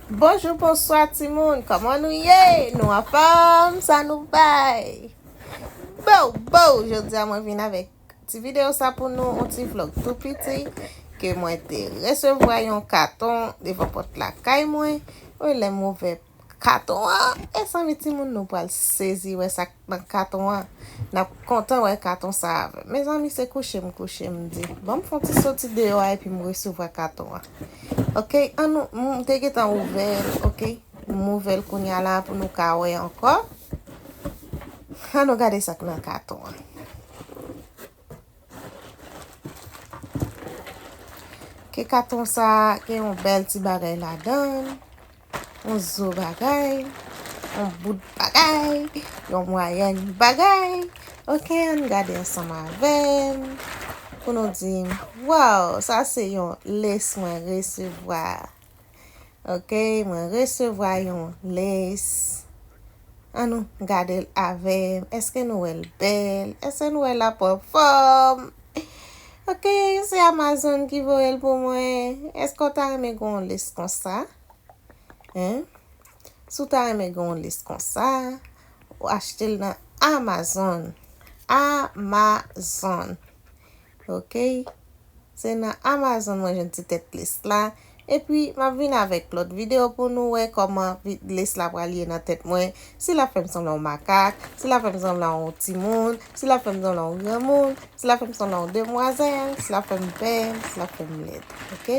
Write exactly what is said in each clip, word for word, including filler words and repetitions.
Bonjou, bonswa timoun, kòman nou ye? Nou anfòm? Sa nou bay? Bow, bow! Jodi a mwen vin avèk ti videyo sa pou nou, yon ti vlòg tou piti, ke mwen te resevwa yon katon devan pòt lakay mwen. Wi, lè m ouvè katon an, e zanmi timoun, nou pral sezi wè sa k nan katon an. N ap kontan wè katon sa avè m. Mezanmi, se kouche m kouche, m di, ban m fè yon ti soti deyò a epi m resevwa katon an. Oke, ann nou, m te gentan ouvè l, oke? M ouvè l kounye a la pou nou ka wè ankò. Ann nou gade sa k nan katon an. Ke katon sa gen yon bèl ti bagay ladan l, yon zo bagay, yon bout bagay, yon mwayèn bagay. Oke, ann gade ansanm avè m pou nou di m, waw, sa se yon les mwen resevwa. Oke, mwen resevwa yon les. Ann nou gade l avè m. Èske nou wè l bèl? Èske nou wè l ap anfòm? Oke, se Amazon ki voye l pou mwen. Èske w ta renmen gen yon les konsa? Hein? Si w ta renmen gen yon les konsa, ou achte l nan Amazon. Amazon. Oke? Se nan Amazon mwen jwenn ti tèt les la. Epi, m ap vin avèk lòt videyo pou nou wè kòman vi-, les la pral ye nan tèt mwen. Si l ap fè m sanble yon makak, si l ap fè m sanble yon timoun, si l ap fè m sanble yon granmoun, si l ap fè m sanble yon demwazèl, si l ap fè m bèl, si l ap fè m lèd. Oke?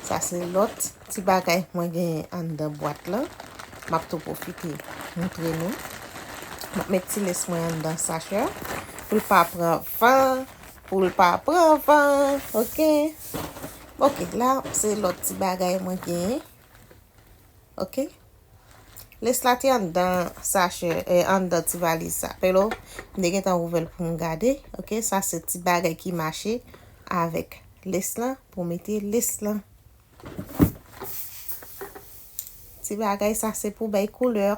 Sa se lòt ti bagay mwen genyen anndan bwat lan. M ap tou pwofite montre nou. M ap met ti les mwen anndan sachè pou l pa pran van, pou l pa pran van, oke? Oke, la se lòt ti bagay mwen genyen. Oke? Les la te anndan sachè, eh, anndan ti valiz sa. Pelo, m te gentan ouvè l pou m gade. Oke, sa se ti bagay ki mache avèk les lan, pou mete les lan. Ti bagay sa se pou bay koulè.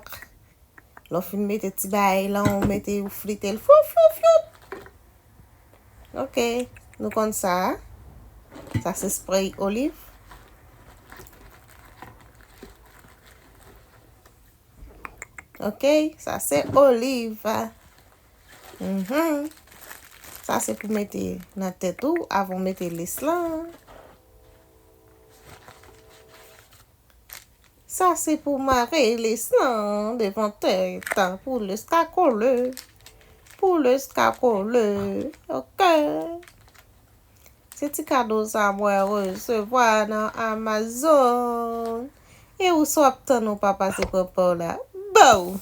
Lè w fin mete ti bagay lan, ou mete, ou flite l. Fou, fou, fou. Oke, nou konn sa. Sa se spray oliv. Oke, sa se oliv. Mhm. Sa se pou mete nan tèt ou avan w mete les lan. Sa se pou mare les lan devan tèt pou les ka kole. Pou les ka kole. Oke. Se ti kado sa mwen resevwa nan Amazon. E ou sa w ap tann ou pa pase pran pa w la. Bow!